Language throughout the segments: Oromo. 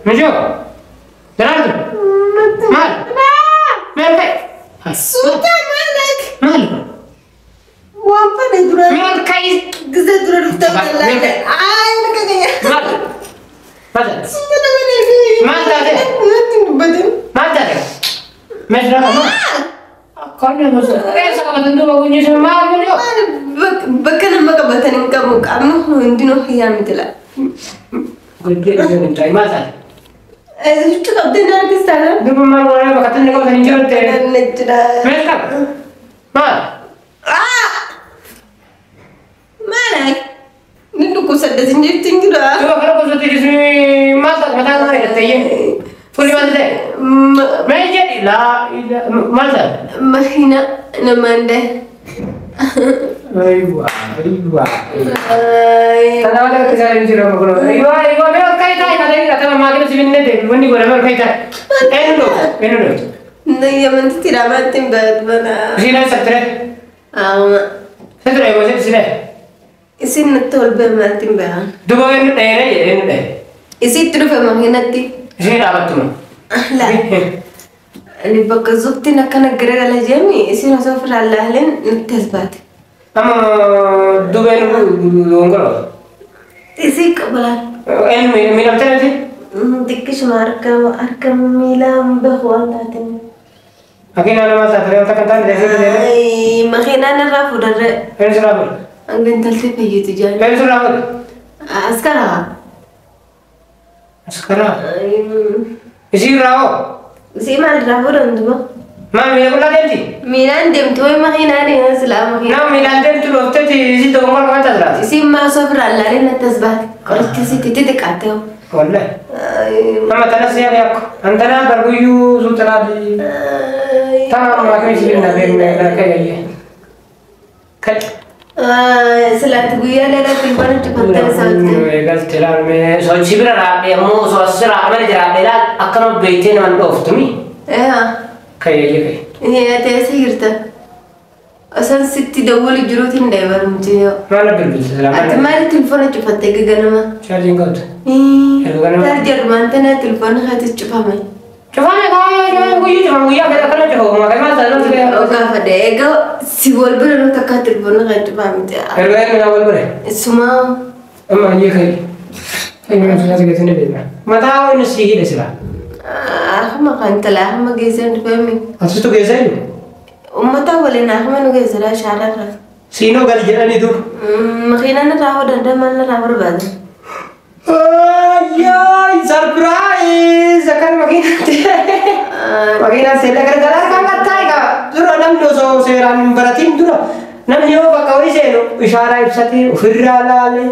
Mijoo. Daraartu. Maal? Maal ta'e? Suuta maalak? Maal? Waan fadhe dura. Maal ka'i? Gizee dura dhuftee wallaahi. Ay, laga gaya. Maal? Maal? Suuta nama dheedhii. Maal taate? Natti hin dubbatin. Maal taate? Meeshaa qaba. Akkana gosa. Eessa qabatan duuba kunyisuu maal mijoo? Maal bakka nama qabatan hin qabu qaamni hundinuu hiyyaa miti laa. Gojjee dhibee hin taa'e maal taate? Huccuu qabdee na harkistaa? Duuba maal waraana bakka inni qabatan hin jiru ta'e. Na jira. Meeshaa qaba. Maal? Maal? Ni dhukkubsadde sin jirti hin jiru. Duuba kana gosoota jismi maal taate mataa nama hidhatte iyyee. Fuulli maal ta'e? Maal jedhi laa maal taate? Mahina namaan dhahe. Aywa aywa. Kana wala keessa hin jiru amma kun. Aywa aywa mee ol ka'i taa'e kana inni atama maakina si binne deebi wanni godhame ol ka'i taa'e. Eenyu dhoofu eenyu dhoofu. Nayyamanti tiraamaatti hin baadbana. Isiin eessa ture? Amma. Si ture moo si ture? Isin natti ol ba'e maatti hin bahan. Duuba eenyu dheeree jedhe eenyu dheere? Isitti dhufe makiinatti. Isiin dhaabattuma. Laa. Ani bakka zubtiin akkana garagala jeemi isin osoo ofirraa laaleen natti as baate. Amma duuba eenyu gongoroo? Isii qabalaan. Eenyu miidhamtee miti? Xiqqishuma harka harka miilaan bahu waan taateen. Makiinaa nama taate wanta kan taane deemee deemee. Makiinaan irraa fuudharree. Eenyu sirraa fuudhe? Hanga intaltee fayyitu jaalladha. Eenyu sirraa fuudhe? Askaraa. Askaraa. Isii irraa hoo? Isii maal irraa fuudhan duba? Maal miila qullaa deemti? Miilaan deemtu wayi makiinaan deemaa silaa makiinaa. Nama miilaan deemtu dhoofteeti isii dogongora qaban taasiraati. Isiin maa osoo ofirraa laaleen natti as baate. Qoricha isiitti xixiqqaatte hoo. Wallahi. Amma tanas yaada yakko. Antana barguyyuu suutalaati. Tamam maakii isii binna beekne kayyee. Kai. Silaatti guyyaa dheeraa filbana cufattee isaatte. Galte laalme sochii bira raadhee ammoo osoo as jira mana jiraadhee laal akkanuma beektee naman dhooftumi. Eeyaa. Kayyee kai. Ati eessa jirta? Osoo sitti dawwalu jiruutiin dheebarumti yoo. Maal bilbilta silaa Ati maal telefoona cufattee ganama? Chaarjiin qabdu. Erga ganama. Chaarjii armaan tana telefoona keetis cufame. Cufame kaayee guyyuu cufame guyyaa fedha akkana cufamu maal maal ta'a namni Ogaa fedhe egaa si wal bira nuti akka telefoona kee cufamte. Erga eenyu naa wal bire? Sumaa. Amma iyyee kai. Inni nama silaas geessanii beekna. Mataa inni si hidhe silaa. Ahma kan tala ahma geessan dhufeemi. Asitu geessa eenyu? Uummata waliin ahma nu geessadha shaararra. Siinoo gadi jedhanii dur. Makiinaan irraa hodhan maal irraa barbaadan? Ayyaay sarpiraayiz akkana makiinatti. Makiinaan seera gara gara kan qaxxaayi qaba. Dura namni osoo seeraan hin baratin dura namni yoo bakka wayii seenu ishaaraa ibsatee ofirraa laale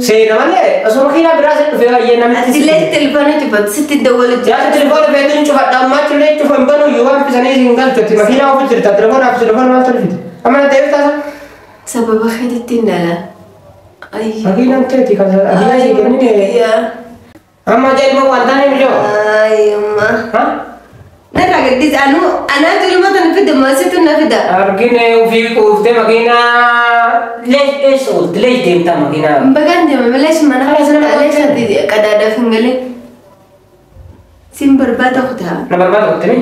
seena malee osoo makiinaa biraa seen dhufee baay'ee namitti. Atilee telefoona cufatu sitti dawwalu jira. Jaasa telefoona feetuun cufadha ammaa achillee cufa hin banu yoo waan fisanii hin galchutti makiinaa ofi jirta telefoona fi telefoona maaltu dhufite. Amma na ta'eef taasa. Sababa keetitti hin dhala. Makiinaan teeti kan makiinaa sii kennine. Amma jalma waan taane mijoo. Ayyumma. Ha? Narraa gaddis anu anaatu ilma tana fida maasitu na fida. Argine ofii quuftee makiinaa lees eessa oolte lees deemtaa makiinaa. Bagaan deema malees mana keessa lees ati qadaadaaf hin galee. Sin barbaada kutaa. Na barbaada kuttemi?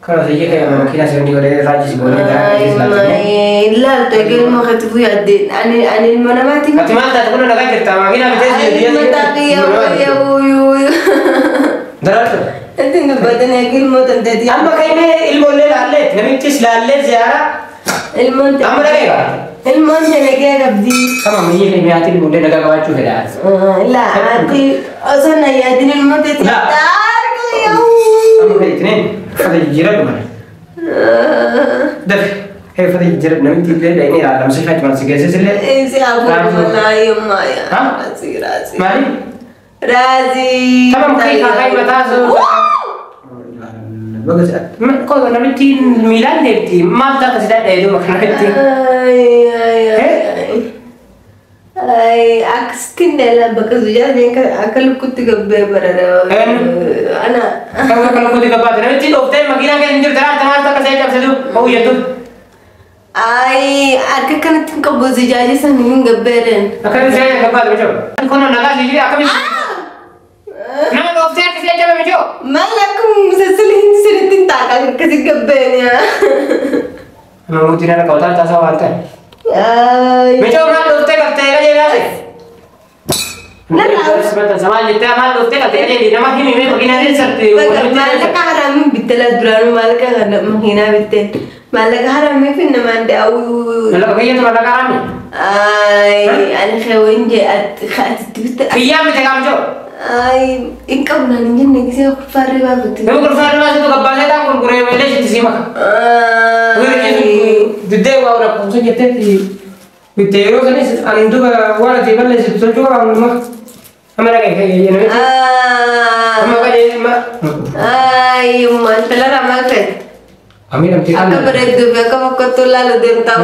Kana siyyee kaya makiinaa sirni godhee raajii si godhee garaa keessa laaltee. Laaltu egaa ilma keetti fuyyaadde ani ani ilma namaati. Ati maal taate kun nagaa jirta makiinaa bitee si Ay, mataa kiyya wayya. Daraartu. Inti dubbatin egaa ilmoo tanteeti. Amma kaimee ilmoollee laallee namittis laallee ziyaaraa. Ilmoon Amma dhageera. Ilmoon nagaa qabdi. Kama miyyee fi mi'aatti ilmoollee nagaa qabaachuu fedha. Laa ati osoo na yaadin ilmoo teeti. Laa. Amma kan ittiin uffata jijjiiradhu mana. Dafi. Uffata jijjiiradhu namitti illee dhaqnee ilaalamsa fayyadaman si geessis illee. Isi afuuma naayummaa Ha? Raazii raazii. Maali? Raazii. Tamam kai kai mataa soo. Koo namitti miilaan deemti maal taata si dhadhee duuba kanatti. Ay, akkasitti dhala bakka sujaa akka lukkutti gabbee barara. Ana. Kan akka lukkutti gabbaate namitti dhooftee makiinaa keessa hin jirtu laata maal takka see cabsitu hoo jettu. Ay, harka kanatti hin qabu sujaaji san hin gabbeeren. Akkamitti see gabbaate mijoo. Kun nagaa si jira akkamitti. Nama Maal akkuma musassila hin sirriitti hin taaqaa akkasii gabbeenya. Amma mootiin harka qabataa taasaa waan ta'e. Micoo maal dhuftee qabtee qajeelaase? Maal jettee maal dhuftee qabtee qajeeli nama himi mee makiinaa keessatti. Maallaqa haraamiin bittela duraanuu maallaqa kana makiinaa bittee maallaqa haraamii fi namaan daawuu. Maallaqa kiyyatu maallaqa haraamii? Ani xeewwan jee ati bitte. Kiyyaa miti kaamjoo? Hin qabu naan hin jenne gisee kurfaarri baafate. Nama kurfaarri baasitu gabbaasee taan gurguree meelee sitti sii maka. Diddee waa rakkoomsa jetteetti bitte yeroo sanis ani duba waan ati balleessitu tolchuu qaba hundumaa. Amma dhagaye kayyee namichi. Amma qajeelma. Intala ramaa ta'e. Amiidhamtee Akka bareedduu fi akka fokkottuu laalu deemtaa.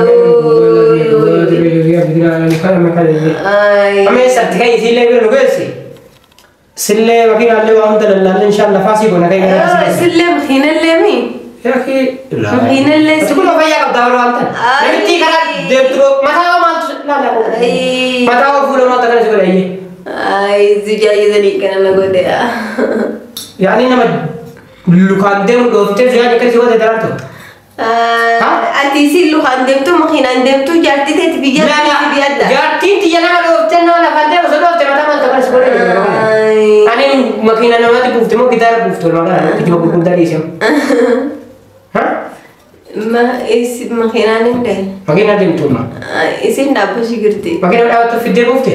Amma eessatti kai isillee bira nu geessi. Sillee makiinaallee waa hunda lallaalle inshallah faasii goona kai gara. Sillee makiinallee mi? Makiinallee. Ati kun fayyaa qabdaa bara waan ta'e. Namichi karaa deemtu mataa maaltu laala. Mataa fuula maaltu akkana si godha iyyee. Zijaajizanii kana na godhe. Yaani nama lukaan deemu dhooftee zijaajii akkana si godhe daraartu. Ati isin lukaan deemtu makiinaan deemtu jaartii teeti biyya biyya adda. Jaartiin tiyya nama dhooftee nama lafaan deemu osoo dhooftee mataa maaltu akkana si godhe. Ani makiina namatti buufte moo gitaara buufte walumaa gala kijiba gurguddaa dhiisee. Ma makiinaan hin deemu. Makiina deemtu ma. Isin dhaabbachuu jirti. Makiina dhaabbattu fiddee buufte?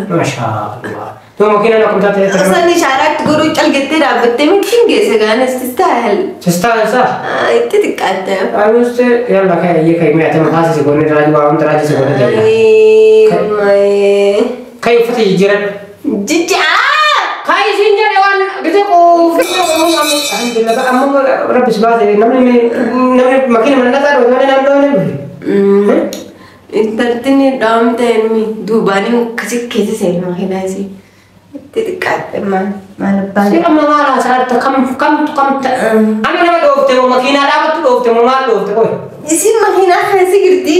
Maashaa Allah. Tuma makiina akkam taate Osoo inni shaaraatti godhuu calgattee dhaabbattee miti hin geesse gaanis tistaayil. Sistaayil saa? Itti xiqqaatte. Anuste yalla kai iyyee kai mi'a tama faasii si goonee raajii waa hunda raajii si goonee deemna. Kai uffata jijjiiran. Jijjaa! Kai isin jedhe waan gisee quufee alhamdulillah amma rabbi si baase namni namni makiina mana nasaa dhoote malee namni dhoone dhufe. Intalti dhaamte duubaan akkasii keessa seenu makiinaa isii. Itti xiqqaatte maal maal abbaan. Si amma maal haasa'atta kam kamtu kam amma nama dhoofte moo makiinaa dhaabattu dhoofte moo maal dhoofte qoy. Isin makiinaa keessa jirti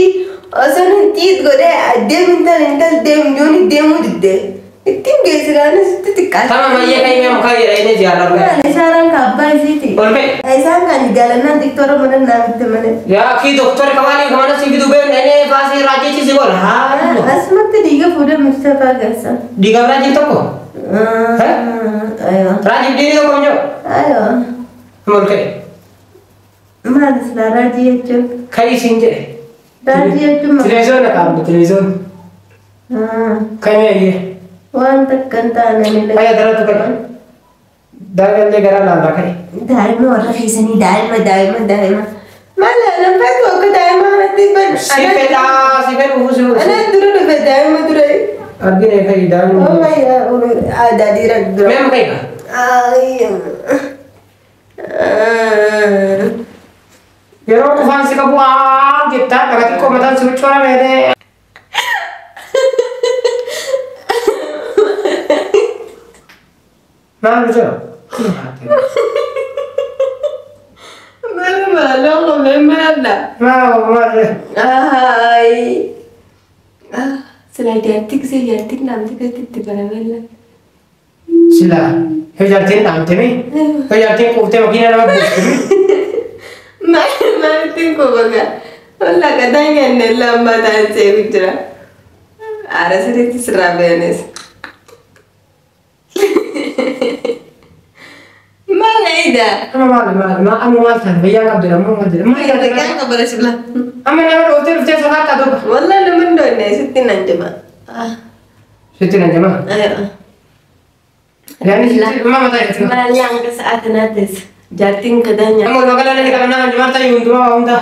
osoo hin xiit godhee deemu intal intal deemu jooni deemuu didde. Ittiin geesse gaanis itti xiqqaatte. Tama mayyee kan himee mukaa jedha inni jaalladhu. Isaan kan abbaa isiiti. Ol ka'e. Isaan kan jaalannaan diktoora mana naa bitte malee. Yaa akii doktori kamaanii kamana si fiduu beekna inni baasii raajichi si godha. Asumatti dhiiga fuudhee Mustafaa geessa. Dhiigaaf raajiin tokko? Raajiif dhiigni tokko hin jiru? Aywa. Ol ka'e. Maal silaa raajii jechuun? Kan isiin jedhe. Raajii jechuun maal? Televiziyoona kaa'amte televiziyoona. Kan eeyyee. Waan takka hin taane ni Kaya daratu ka'e. Daa'ima garaa laallaa ka'e. Daa'ima warra keessanii daa'ima daa'ima daa'ima. Maal nan feetu akka daa'ima kanatti ban. Si fedhaa si fedhu si. Anaan dura dhufe daa'ima dura. Argine kai daa'ima. Oh my aadaa dhiira dura. Meema kai ka? Yeroo qufaan si qabu aa jettaa dhaga xiqqoo mataan si huccuu meedee. Maal jedhu? Maal maal maal maal. Maal maal. Ay. Sila jaartii gisee jaartiin dhaamte keessatti itti baramella. Sila yoo jaartiin dhaamte mi? Yoo jaartiin quuftee makiina nama buufte mi? Maal maal ittiin kuufaga? Walla qataa nyaanne lammaa ta'an seeku jira. Aara sirriitti sirraa bayanes. Maal ayida? Amma maal maal maal amma maal taate fayyaan qabdu ammoo maal jedhe maal taate? Fayyaan qabala sibla. Amma nama dhooftee dhuftee sofaattaa duuba. Walla nama hin dhoofne sitti nan jama. Sitti nan jama? Aywa. Yaani sitti amma mataa irratti. Maal hanga sa'aa kanaattis jaartiin kadaa nyaata. Amma magaalaa namni qabannaa kan jimaarta hundumaa waa hundaa.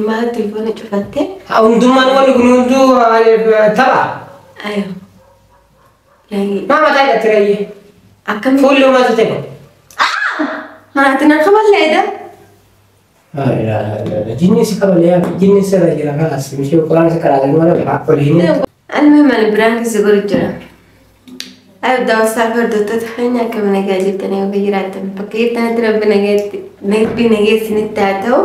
Maal telefoona cufattee? Hundumaan wanni kun hunduu tapha. Aywa. Maa mataa hidhatte reeyyee? Akkamitti? Fuulli uumaa sitti kun. Maati nan kaballeedha. Jinni si kaballee jinni sirra jira kaas mishee quraan si karaatan wala oliin. Almi mana biraan keessa godhu jira. Ayo daawwataa fi hordoftoota keenya akkam nagaa jirtanii yoo jiraattan bakka jirtanitti rabbi nageetti rabbi nageessinitti haa ta'u.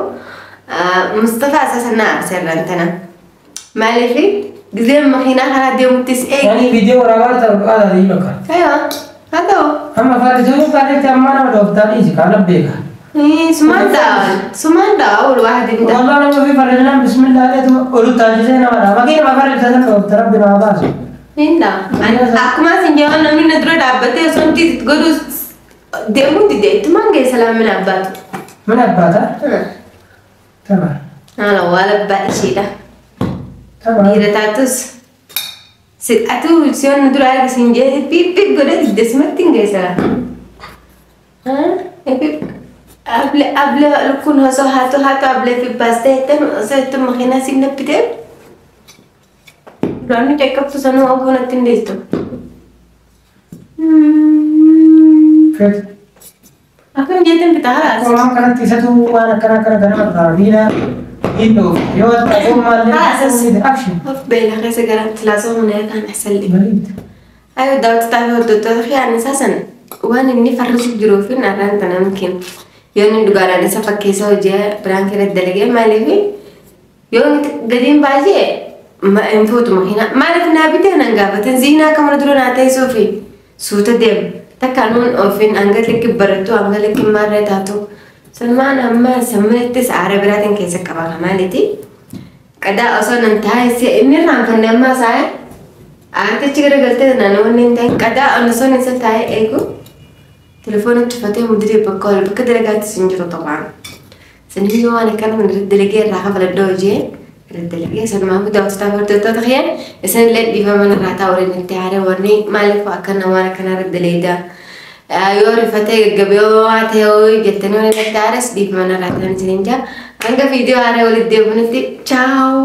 Mustafaa Sasanaa asirraan tana. Maaliif giseen makiinaa karaa deemuttis eegi. Yaani viidiyoo waraabaa ta'u aadaa bakka. Aywa haa ta'u. Amma farrisuu farritti amma nama dhooftaa dhiisi kaana beeka. Sumaan dha'a. Sumaan dha'a ol waa dinda. Wallah nama ofii farrisinaan bismillah jedhu olu taasisee nama dha. Makiinuma farrisa sana dhoofta rabbi nama baasu. Hinda. Akkuma isin jedhan namni na dura dhaabbatee osoo nuti godhu deemuu dide ittumaan geessa laamina abbaatu. Mana abbaata? Tama. Haala waan abbaa isheedha. Tama. Dhiira taatus. Atuu siyoon na dura argisiin jedhe piip piip godhe dide sumatti hin geessa. Able able lukkuun osoo haatu haatu ablee fi baastee jettan osoo jettu makiinaa siin nabbitee. Duraan nu caccabsu sanuu obbo natti hin deessu. Feet. Akkam jettan bitaa haala. Waan kanatti isatu waan akkana akkana ganama irraa miila hin dhoofu. Yoo ta'u maallee action. Of beela keessa gara tilaasoo mana kan asalli. Bareeda. Ayo daawwattoota fi hordoftoota xiyyaarni isaa san waan inni farrisuuf jiruu fi narraan tana mungkin yoo inni dhugaadhaan isa fakkeessa hojii biraan keessa dalagee maaliif yoo gadiin baay'ee hin fuutu makiinaa maaliif naa bitee nan gaafatin ziinaa akka mana dura naa teessuu fi suuta deemu takka nuun ofiin hanga likki barattu hanga likki maarree taatu sanumaan amma sammanittis aara biraatiin keessa qaba maaliiti qadaa osoo nan taa'e inni irraanfanne ammaa isaa aartichi garagaltee naannoonni hin ta'in qadaa osoo isa taa'ee eegu telefoona cufatee mudiree bakka ol bakka dalagaattis hin jiru tokko. Saniif waan akkana kana dalagee irraa kafaladhoo hojii irra dalagee sanumaaf daawwattoota hordoftoota kiyyaan isin illee dhiifama irraa taa'u waliin itti haare warri maaliif akkana waan akkana irra daleeda. Yoo rifatee gaggabee waa ta'e jettanii waan irratti haares dhiifama irraa ta'an isiniin jaa. Hanga viidiyoo haaree walitti deebinutti chaawu.